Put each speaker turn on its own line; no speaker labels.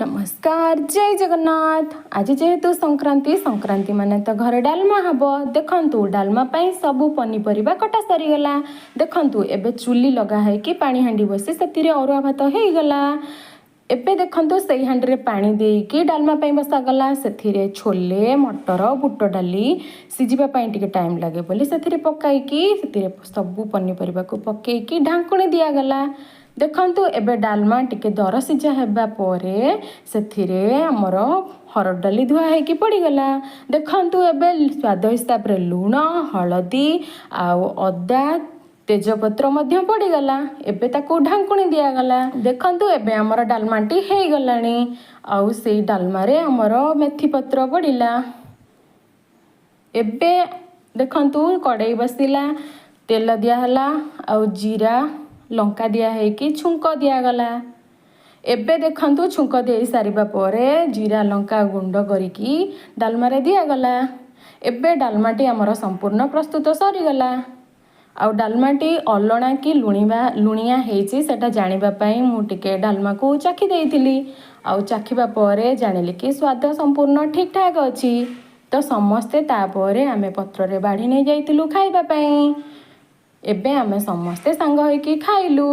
ନମସ୍କାର, ଜୟ ଜଗନ୍ନାଥ। ଆଜି ଯେହେତୁ ସଂକ୍ରାନ୍ତି, ସଂକ୍ରାନ୍ତି ମାନେ ତ ଘରେ ଡାଲମା ହେବ। ଦେଖନ୍ତୁ, ଡାଲମା ପାଇଁ ସବୁ ପନିପରିବା କଟା ସରିଗଲା। ଦେଖନ୍ତୁ, ଏବେ ଚୁଲି ଲଗା ହେଇକି ପାଣି ହାଣ୍ଡି ବସି ସେଥିରେ ଅରୁଆ ଭାତ ହେଇଗଲା। ଏବେ ଦେଖନ୍ତୁ, ସେଇ ହାଣ୍ଡିରେ ପାଣି ଦେଇକି ଡାଲମା ପାଇଁ ବସାଗଲା। ସେଥିରେ ଛୋଲେ, ମଟର, ବୁଟ ଡାଲି ସିଝିବା ପାଇଁ ଟିକେ ଟାଇମ୍ ଲାଗେ ବୋଲି ସେଥିରେ ପକାଇକି, ସେଥିରେ ସବୁ ପନିପରିବାକୁ ପକାଇକି ଢାଙ୍କୁଣୀ ଦିଆଗଲା। ଦେଖନ୍ତୁ, ଏବେ ଡାଲମା ଟିକେ ଦର ସିଝା ହେବା ପରେ ସେଥିରେ ଆମର ହରଡ଼ ଡାଲି ଧୁଆ ହେଇକି ପଡ଼ିଗଲା। ଦେଖନ୍ତୁ, ଏବେ ସ୍ୱାଦ ହିସାବରେ ଲୁଣ, ହଳଦୀ ଆଉ ଅଦା, ତେଜପତ୍ର ମଧ୍ୟ ପଡ଼ିଗଲା। ଏବେ ତାକୁ ଢାଙ୍କୁଣୀ ଦିଆଗଲା। ଦେଖନ୍ତୁ, ଏବେ ଆମର ଡାଲମାଟି ହେଇଗଲାଣି ଆଉ ସେଇ ଡାଲମାରେ ଆମର ମେଥି ପତ୍ର ପଡ଼ିଲା। ଏବେ ଦେଖନ୍ତୁ, କଡ଼େଇ ବସିଲା, ତେଲ ଦିଆହେଲା ଆଉ ଜିରା ଲଙ୍କା ଦିଆ ହେଇକି ଛୁଙ୍କ ଦିଆଗଲା। ଏବେ ଦେଖନ୍ତୁ, ଛୁଙ୍କ ଦେଇ ସାରିବା ପରେ ଜିରା ଲଙ୍କା ଗୁଣ୍ଡ କରିକି ଡାଲମାରେ ଦିଆଗଲା। ଏବେ ଡାଲମାଟି ଆମର ସମ୍ପୂର୍ଣ୍ଣ ପ୍ରସ୍ତୁତ ସରିଗଲା। ଆଉ ଡାଲମାଟି ଅଲଣା କି ଲୁଣିଆ ହେଇଛି, ସେଇଟା ଜାଣିବା ପାଇଁ ମୁଁ ଟିକେ ଡାଲମାକୁ ଚାଖି ଦେଇଥିଲି। ଆଉ ଚାଖିବା ପରେ ଜାଣିଲି କି ସ୍ୱାଦ ସମ୍ପୂର୍ଣ୍ଣ ଠିକ୍ ଠାକ୍ ଅଛି। ତ ସମସ୍ତେ ତାପରେ ଆମେ ପତ୍ରରେ ବାଢ଼ି ନେଇ ଯାଇଥିଲୁ ଖାଇବା ପାଇଁ। ଏବେ ଆମେ ସମସ୍ତେ ସାଙ୍ଗ ହେଇକି ଖାଇଲୁ।